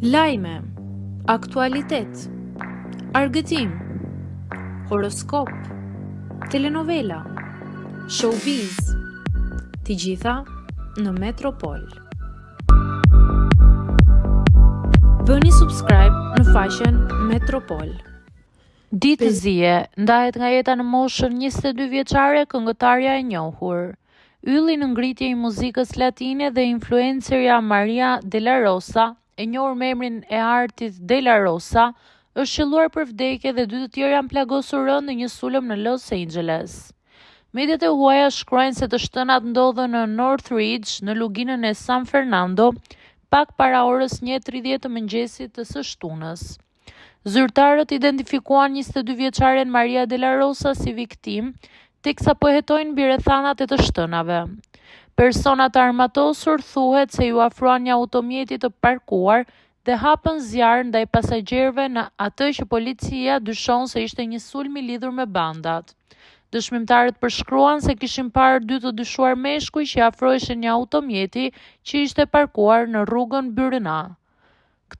Lajme, aktualitet, argëtim, horoskop, telenovela, showbiz, të gjitha në Metropol. Bëni subscribe në faqen Metropol. Ditë zie, ndahet nga jeta në moshën 22 vjeçare këngëtarja e njohur. Ylli në ngritje i muzikës latine dhe influencerja Maria De La Rosa, e njohur me emrin e artit De La Rosa, është qëlluar për vdekje dhe dy të tjerë janë plagosur rëndë në një sulm në Los Angeles. Mediat e huaja shkruajnë se të shtënat ndodhën në Northridge, në luginën e San Fernando, pak para orës 1:30 të mëngjesit të së shtunës. Zyrtarët identifikuan 22 vjeçaren Maria De La Rosa si viktimë, teksa po hetojnë mbi rrethanat e të shtënave. Persona të armatosur thuhet se iu afruan një automjeti të parkuar dhe hapën zjarr ndaj pasagjerëve në atë që policia dyshon se ishte një sulm i lidhur me bandat. Dëshmimtarët përshkruan se kishin parë dy të dyshuar meshkuj që i afroheshin një automjeti që ishte parkuar në rrugën Byrna.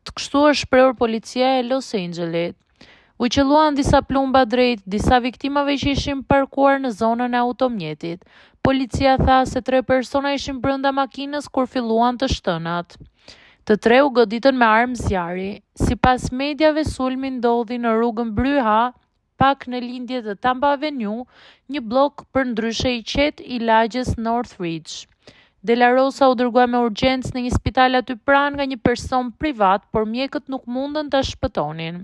Kështu është shprehur policia e Los Angelit. U qëlluan disa plumba drejt disa viktimave që ishin parkuar në zonën e automjetit. Policia tha se tre persona ishin brenda makinës kur filluan të shtënat. Të tre u goditën me armë zjarri. Sipas mediave, sulmi ndodhi në rrugën Bryha, pak në lindje të Tampa Avenue, një bllok përndryshe i qetë i lagjes Northridge. De La Rosa u dërgua me urgjencë në një spital aty pranë nga një person privat, por mjekët nuk mundën ta shpëtonin.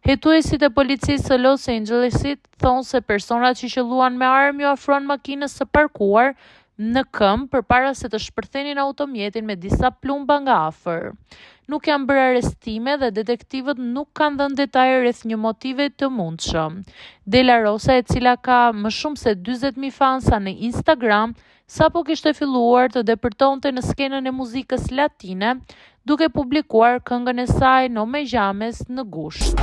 Hetuesit e policisë së Los Angelesit thonë se personat që qëlluan me armë iu afruan makinës së parkuar në këmbë përpara se të shpërthenin automjetin me disa plumba nga afër. Nuk janë bërë arrestime dhe detektivët nuk kanë dhënë detaje rreth një motivi të mundshëm. De La Rosa, e cila ka më shumë se 40.000 fansa në Instagram, sapo kishte filluar të depërtonte në skenën e muzikës latine, duke publikuar këngën e saj No Me Llames në gusht.